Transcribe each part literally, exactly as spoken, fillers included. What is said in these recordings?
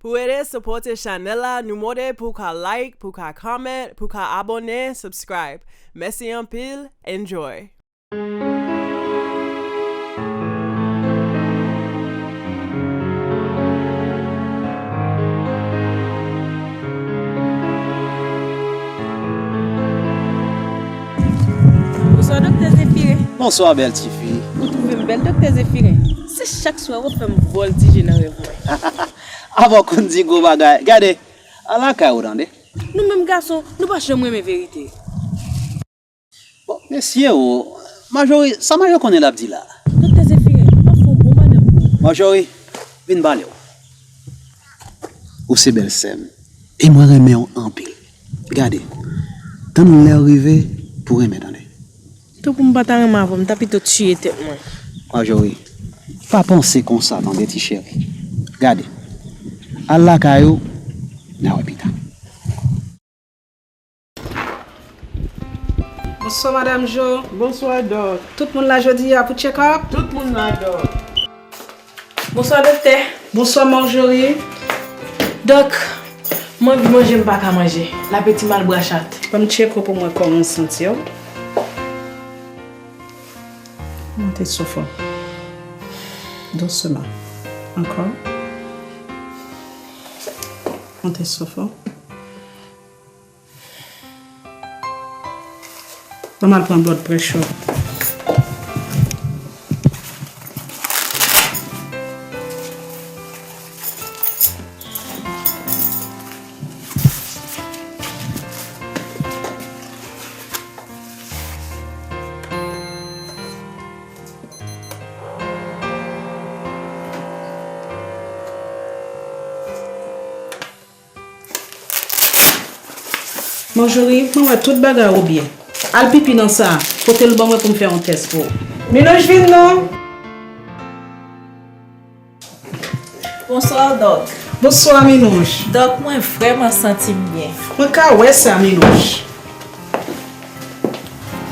Pou ede sipòte chanèl la, nou mande pou w ka like, pou w ka comment, pou w ka abòne, subscribe. Mèsi anpil, enjoy! Bonswa, Doktè Zefire. Bonswa, bèl tifi. Ou twouve m bèl, Doktè Zefire? Se chak swa ou fè m vòltije nan rèv mwen. Apa w konn di gwo bagay. Gade, al lakay ou tande. Nou menm gason, nou pa janm renmen verite. Bon, mesye o, Majori, sa Majori konnen l ap di la? Doktè Zefire, m ap fè yon bon madanm pou ou. Majori, vin pale w. Ou se bèl sè m, e mwen renmen w anpil. Gade, tann lè w rive pou renmen tande. Tanpri m pa ta renmen avè w, m ta pito tiye tèt mwen. Majori, pa panse konsa tande ti cheri. Gade, al lakay ou, n a wè pita. Bonswa, Madanm Jo. Bonswa, Dòk. Tout moun la jodi a pou check-up? Tout moun la, Dòk. Bonswa, Doktè. Bonswa, Marjorie. Dòk, mwen anvi manje, m pa ka manje. Lapeti m al bra chat. Ban m tcheke w pou mwen kòman w santi w. Monte souf ou. Douseman. Ankò. Monte souf ou. Ban m al pran blood pressure. Marjorie, mwen wè tout bagay ou byen. Al pipi nan sa a, pote l ban mwen pou m fè yon tès pou ou. Minouch, vin non! Bonswa, Dòk. Bonswa, Minouch. Dòk, mwen vrèman santi m byen. Mwen ka wè sa, Minouch.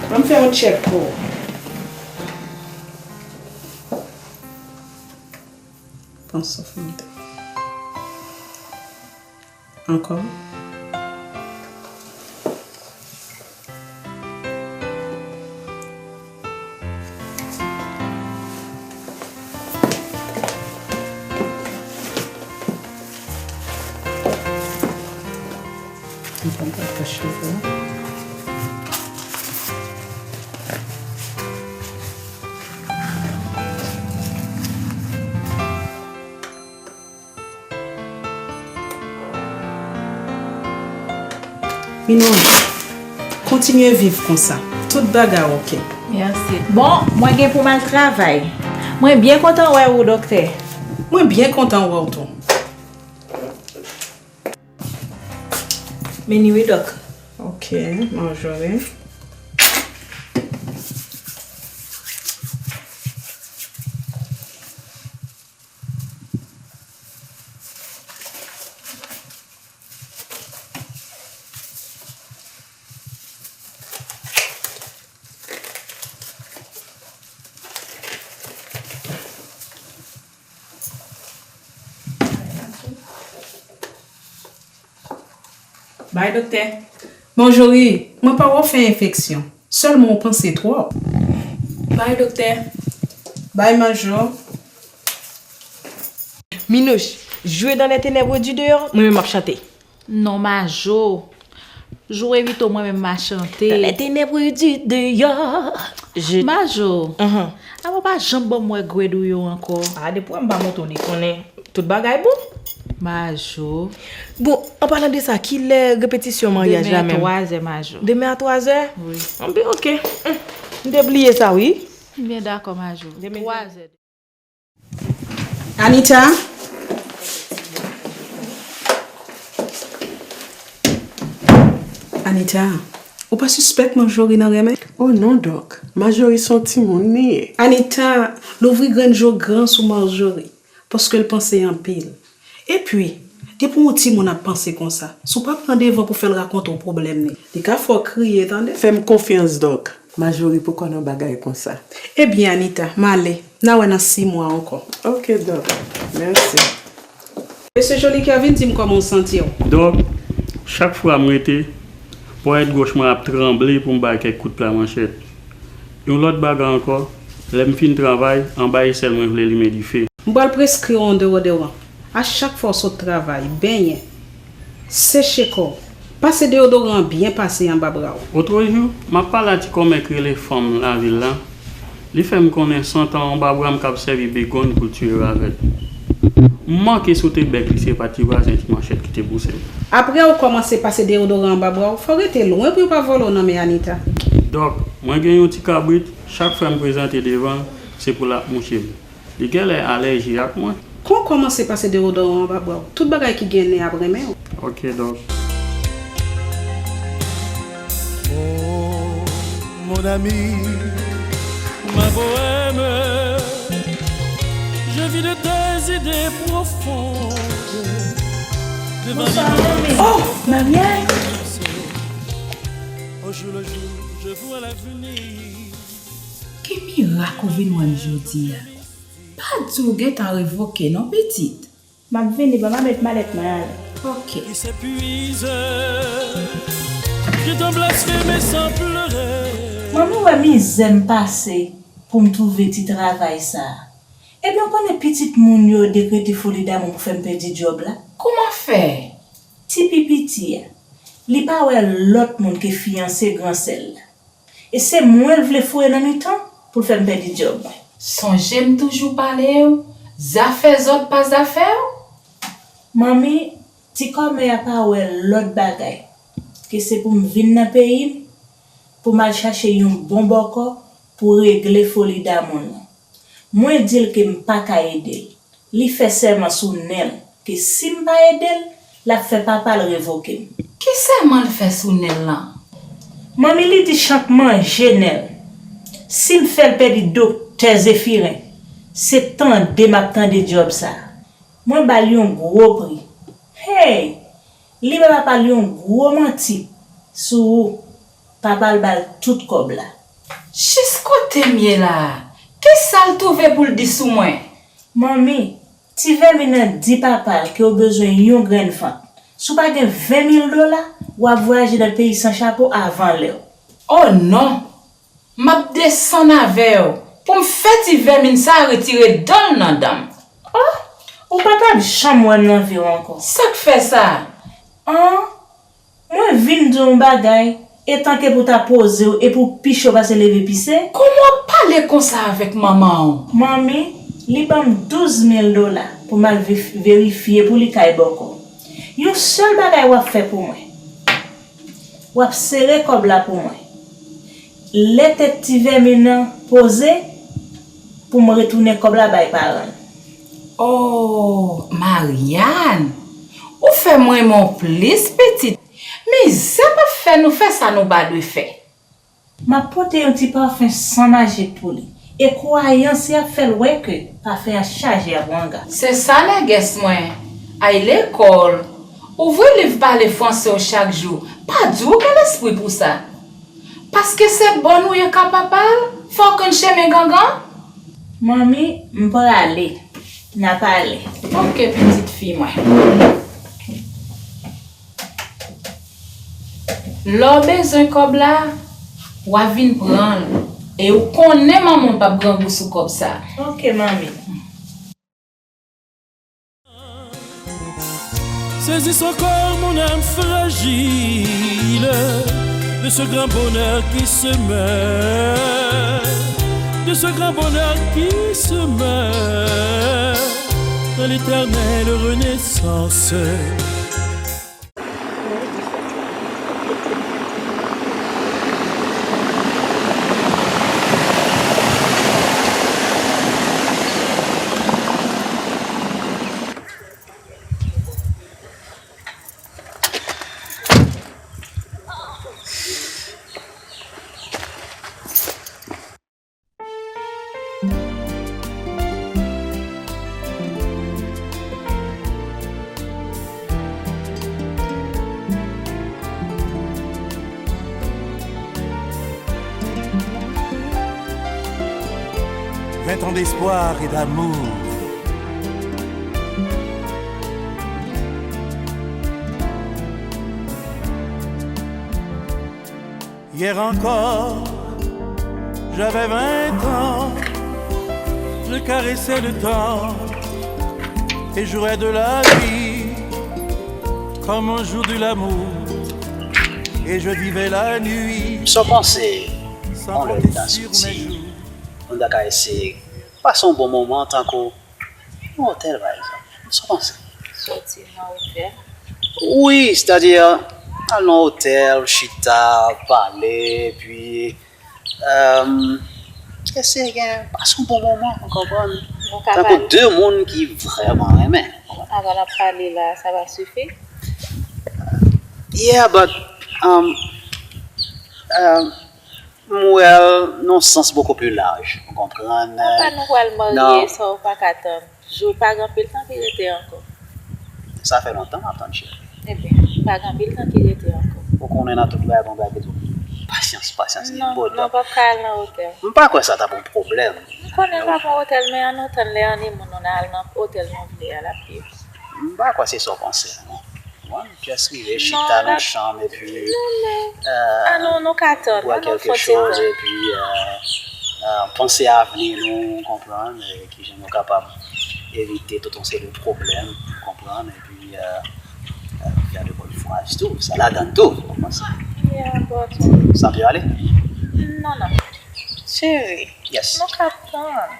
Ban m fè yon tchèk pou ou. Pran souf mwen. Ankò. Mwen pran pa cheve. Minouch, kontinye viv konsa. Tout bagay oke. Mèsi. Bon, mwen gen pou m al travay. Mwen byen kontan wè ou, doktè. Mwen byen kontan wè w tou. Meni wi, dòk. Oke, Marjorie. Bay, doktè. Marjorie, mwen pa wè w fè enfeksyon. Sèlman w panse twòp. Bay, doktè. Bay, Majo. Minouch, jwe dans les ténèbres du dehors, mwen menm m ap chante. Non, Majo. Jwe pito, mwen menm m a chante. Dans les ténèbres du dehors. Je... Majo. Ahan. Apa w pa janm ban m wè grade ou yo ankò. A, depi w wè m pa montre w li konnen tout bagay bon. Majo. Bon, an palan de sa, kilè repetisyon maryaj la menm? Demen a twazè, Majo. Demen a twazè? Wi. Anben, oke. Hum, m te bliye sa, wi. Byen dakò, Majo. Demen. Twazè. Anita? Anita, ou pa sispèk Majori nan renmen? Oh non, Dòk. Majori se yon timoun li ye. Anita, louvri grenn je w gran sou Majori, paske l panse anpil. Epi, depi yon timoun ap panse konsa, si w pa pran devan pou fè l rakonte w pwoblèm li, li ka fè w kriye, tande. Fè m konfyans, Dòk. Majori poko nan bagay konsa. Ebyen, Anita, m ale. N a wè nan sis mwa ankò. Oke, Dòk. Mèsi. Mesye Jolikè, vin di m kòman w santi w. Dòk, chak fwa m rete, ponyèt goch mwen ap tranble pou m bay kèk kout pla manchèt. Yon lòt bagay ankò, lè m fin travay, anba esèl mwen vle limen dife. M pral preskri w yon dewodoran. A chak fwa w sot travay, benyen, seche kò w. Pase dewodoran an byen pase anba bra w. Otrejou, m ap pale a ti kòmè k rele Fanm Lavil la. Li fè m konnen santan yon babram k ap sèvi begonn pou l tiye ravèt. M manke sote bèk li, se pa ti vwazen ti manchèt ki te bouse m. Apre w kòmanse pase dewodoran anba bra w, fò w rete lwen pou yo pa vòlè w nan men Anita. Dòk, mwen gen yon ti kabrit, chak fwa m prezante devan l, se pou l ap mouche m. Li genlè alèji ak mwen. Kon w kòmanse pase dewodoran anba bra w, tout bagay ki gen nen ap renmen w. Ok, dòk. Oh, mon ami, ma bohème, je vis de tes idées profondes devant Bonsoir, manmi. Oh, Marianne! Au jour le jour, je vois l'avenir. Ki mirak ou vin wè m jodi a? Pa di w gentan revoke non, pitit. M ap vini, ban m ap met malèt mwen ale. Ok. Manmi wè mizè m pase pou m twouve ti travay sa a. Ebyen, w konnen pitit moun yo dekrete foli damou pou fè m pèdi djòb la. Kouman fè? Ti pi piti a, li pa wè lòt moun ke fiyanse gran sè l la. E se mwen l vle foure nan mitan pou l fè m pèdi djòb mwen. Sonje m toujou pale w, zafè zòt pa zafè w. Manmi, ti kòmè a pa wè lòt bagay ke se pou m vin nan peyi m, pou m al chache yon bon bòkò pou regle foli damou l lan. Mwen di l ke m pa ka ede l. Li fè sèman sou nen l ke si m pa ede l, l ap fè papa l revoke m. Ki sèman l fè sou nen l lan? Manmi, li di chan k manje nen l. Si m fè l pèdi Doktè Zefiren, se tande m ap tande djòb sa a. Mwen ba l yon gwo pri. Hey! Li ba papa l yon gwo manti sou ou. Papa l ba l tout kòb la. Jis kote m ye la a, kisa l twouve pou l di sou mwen? Manmi, ti vèmin nan di papa l ke w bezwen yon grenn vant. Si w pa gen ven mil dola, w ap vwayaje nan peyi san chapo avan lè w. Oh non! M ap desann avè w pou m fè ti vèmin sa a retire dan l nan dan m. Oh, ou pa t ap janm wè m nan vi w ankò. Sa k fè sa? An, mwen vin di w yon bagay, etanke pou w ta poze w e pou w pi cho pase leve pise. Kòman w ap pale konsa avèk manman w? Manmi, li ban m douz mil dola pou m al vef-, verifye pou li kay bòkò. Yon sèl bagay w ap fè pou mwen. W ap sere kòb la pou mwen. Lè tèt ti vèmin nan poze, pou m retounen kòb la bay paran l. Oh, Marianne, ou fè m renmen w plis, pitit. Mizè p ap fè nou fè sa nou pa dwe fè. M ap pote yon ti pafen san majik pou li. E kwayans li ap fè l wè ke pafen an chaje ak wanga. Se sa nègès mwen. Ay lekòl. Ouvri liv pale franse w chak jou. Pa di w gen lespri pou sa. Paske se bòn ou ye ka papa l, fò w konn chemen gangan. Manmi, m prale. N a pale. Ok, pitit fi mwen. Lè w bezwen kòb la, w a vin pran l. E ou konnen manman w p ap grangou sou kòb sa. Ok, manmi. Saisis encore mon âme fragile de ce grand bonheur qui se meurt, de ce grand bonheur qui se meurt dans l'éternelle renaissance. Vingt ans d'espoir et d'amour. Hier encore, j'avais vingt ans, je caressais le temps et jouais de la vie comme on joue de l'amour. Et je vivais la nuit. Sa w panse yon lè n ta soti, nou ta ka eseye pase yon bon moman tankou nan otèl pa egzanp. Sa w panse? Soti nan otèl. Wi, sètadi al nan otèl, chita, pale, epi um, eseye gen pase yon bon moman, ou konprann? Tankou de moun ki vrèman renmen. Avan n ap pale la, sa va sifi? Yeah, but um, um, m wè l nan sans beaucoup plus large, ou konprann? Apa nou pral marye sa ou pa ka tann? Jou pa gen anpil tan ki rete ankò. Sa fè lontan m ap tann cheri. Ebyen, pa gen anpil tan ki rete ankò. Ou konnen nan tout bagay gon bagay ki di w pasyans, pasyans li Non, bon. Non, p ap ka al nan otèl. M pa kwè sa t ap yon pwoblèm. M konnen l p ap yon otèl, men ann nou tann lè an ni moun nou nan al nan otèl nou vle a l ap viv. M pa kwè se sa w panse non. Mwen, m just rive chita nan chanm epi Alon, nou ka tann. Bwè kèlke choz epi panse avni nou, konprann, kijan nou kapab evite tout yon seri de pwoblèm, konprann, epi fè de bonnes phrases tou, sa ladann tou, ou panse? Sa ap ale? Non, non. Cheri, Yes. Nou ka tann.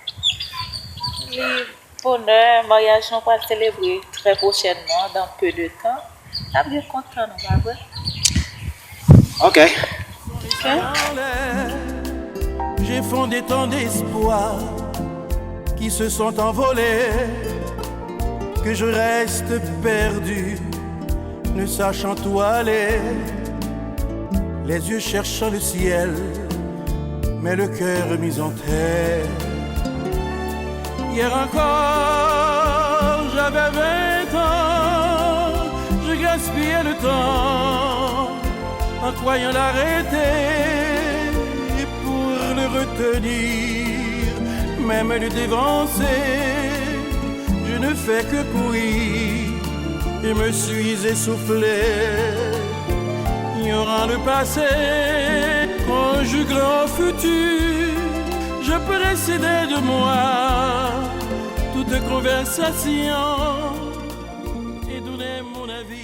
Li bonè, maryaj nou pral selebre trè pwochènman, dans peu de temps. N ap gen kontan nou, pa vre? Ok. J'ai fondé tant d'espoirs qui se sont envolés, que je reste perdu, ne sachant où aller. Les yeux cherchant le ciel, mais le cœur mis en terre. Hier encore, j'avais vingt ans, je gaspillais le temps en croyant l'arrêter pour le retenir, même le dévancer. Je ne fais que courir et me suis essoufflé. Ignorant le passé, conjuguant au futur, je peux décider de moi toute conversation et donner mon avis.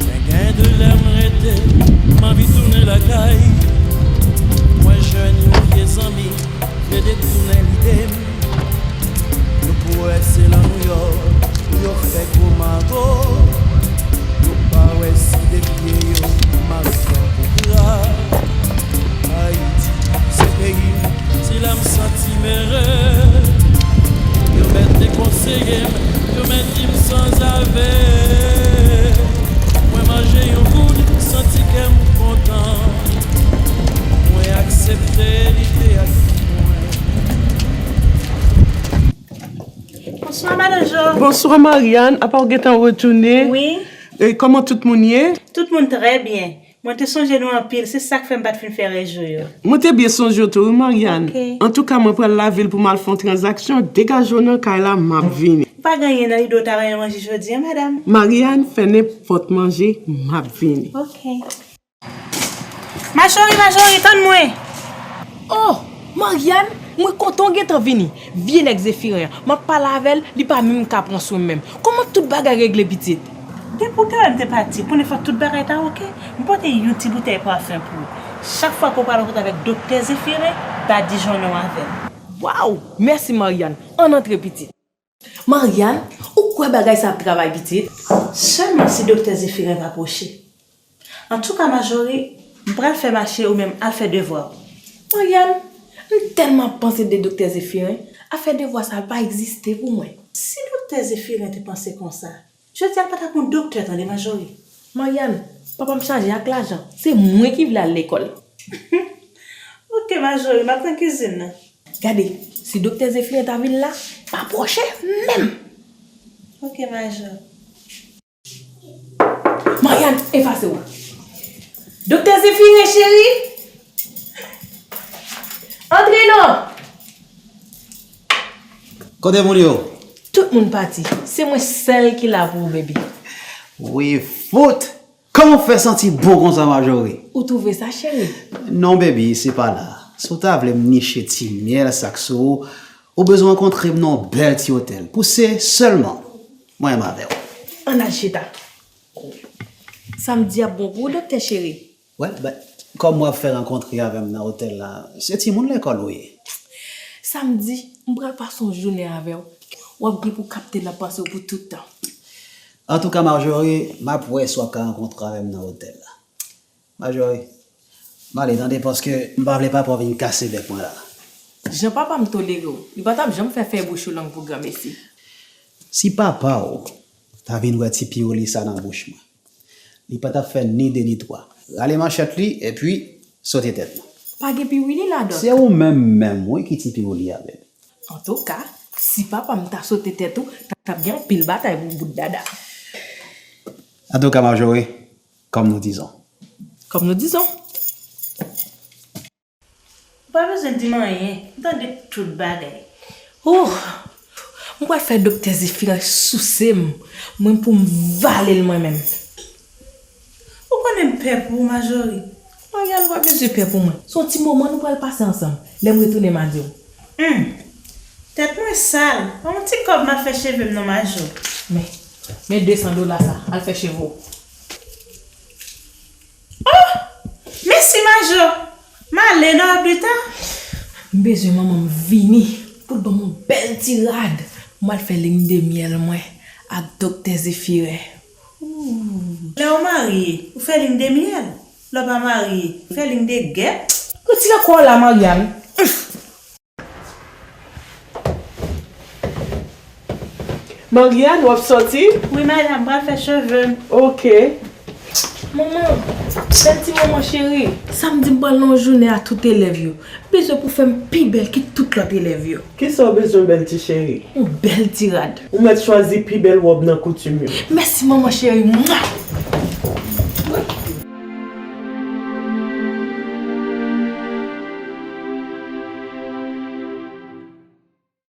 Men gen de lè m rete, m anvi tounen lakay. Mwen jwenn yon vye zanmi, vle detounen lide m. Nou pwese lan Nouyòk, pou yo fè gwo mago. Yo pa wè si de pye yo mare tankou gra. Ayiti, se peyi m, se la m santi m ere. Yo mèt dekonseye m, yo mèt di m sanzave. Mwen manje yon goud, santi kè m kontan. Mwen aksepte li te ak mwen. Bonswa, Madan Jo. Bonswa, Mariane. Apa w gentan retounen? Wi. E kòman tout moun ye? Tout moun trè byen. Mwen te sonje nou anpil, se sa k fè m pa t fin fè rejou yo. Mwen te byen sonje w tou, wi, Mariane. Antouka, mwen pral lavil pou m al fè yon tranzaksyon. Degaje w nan kay la, m ap vini. Ou pa gen anyen nan lide w ta renmen manje jodi a, madanm? Mariane, fè nenpòt manje, m ap vini. Ok. Machori, Machori, tann mwen! Oh! Mariane, mwen kontan w gentan vini. Vye nèg Zefiren an, m ap pale avè l, li pa menm ka pran swen m menm. Kòman tout bagay regle, pitit? Depi w te wè m te pati, konnen fò tout bagay ta oke. M pote yon ti boutèy pafen pou ou. Chak fwa ke w pral rankontre avèk Doktè Zefiren, pa dijonnen w avè l. Waw! Mèsi, Mariane. Ann antre, pitit. Mariane, ou kwè bagay sa ap travay, pitit? Sèlman si Doktè Zefiren pa pwoche. Antouka, Majori, m pral fè mache ou menm al fè devwa w. Mariane, m tèlman ap panse de Doktè Zefiren, afè devwa sa a pa egziste pou mwen. Si Doktè Zefiren te panse konsa, jodi a l pa t ap yon doktè, tande, Majori. Mariane, papa m chaje ak lajan. Se mwen ki vle al lekòl. Ok, Majori, m ap nan kizin nan. Gade, si Doktè Zefiren ta vin la, pa pwoche menm. Ok, Majò. Mariane, efase w. Doktè Zefiren, cheri! Antre non! Kote moun yo? Tout moun pati. Se mwen sèl ki la pou ou, baby. Wi, fout! Kòman w fè santi bon konsa, Majori? Ou twouve sa, cheri? Non, baby, se pa la. Si w ta vle m niche ti myèl sa k sou ou, ou bezwen rankontre m nan yon bèl ti otèl. Pou se sèlman mwen menm avè w. Ann al chita. Samdi ap bon pou ou, doktè cheri. Well, but, kòm w ap fè rankontre avè m nan otèl la, se timoun lekòl ou ye. Samdi, m pral pase yon jounen avè w. W ap gen pou kapte nan panse w pou tout tan. Antouka, Marjorie, m ap wè si w ap ka rankontre avè m nan otèl la. Marjorie, m ale tande, paske m pa vle papa w vin kase bèk mwen la. Jan papa m tolere w, li pa t ap janm fè fèy bouch ou lang pou granmesi. Si papa w ta vin wè ti piwili sa nan bouch mwen, li pa t ap fè ni de ni twa. Rale manchèt li, epi sote tèt mwen. Pa gen piwili ladan. Se ou menm menm, wi, ki ti piwili a, bebe. Antouka, si papa m ta sote tèt ou, t ap gen anpil batay pou bout dada. Antouka, Marjorie, comme nous disons. Comme nous disons. Ou pa bezwen di m anyen, m tande tout bagay. Oh! M pral fè doktè Zefiren souse m, mwen pou m vale l mwen menm. Ou konnen m pè pou ou, Majori. Mariane, ou pa bezwen pè pou mwen. Se yon ti moman nou pral pase ansanm. Lè m retounen, m a di w. Hum! Tèt mwen sal. Pa yon ti kòb m ap fè cheve m non, Majò. Men, men de san dola sa, al fè cheve w. Oh! Mèsi, Majò. M ale non, a pita. M bezwen manman m vini pou l ban m yon bèl ti rad. M al fè ligne de miel mwen ak doktè Zefiren. Ooh. Lè w marye, ou fè ligne de miel. Lè w pa marye, ou fè ligne de guêpe. Retire kò w la, Mariane. Mariane, w ap sòti? Wi, Mariane, m pral fè cheve m. Ok. Manman, bèl ti manman cheri. Samdi m pral nan yon jounen a tout elèv yo. M bezwen pou fè m pi bèl ki tout lòt elèv yo. Kisa w bezwen, bèl ti cheri? Yon bèl ti rad. Ou mèt chwazi pi bèl wòb nan koutim yo. Mèsi, manman cheri. Mwa!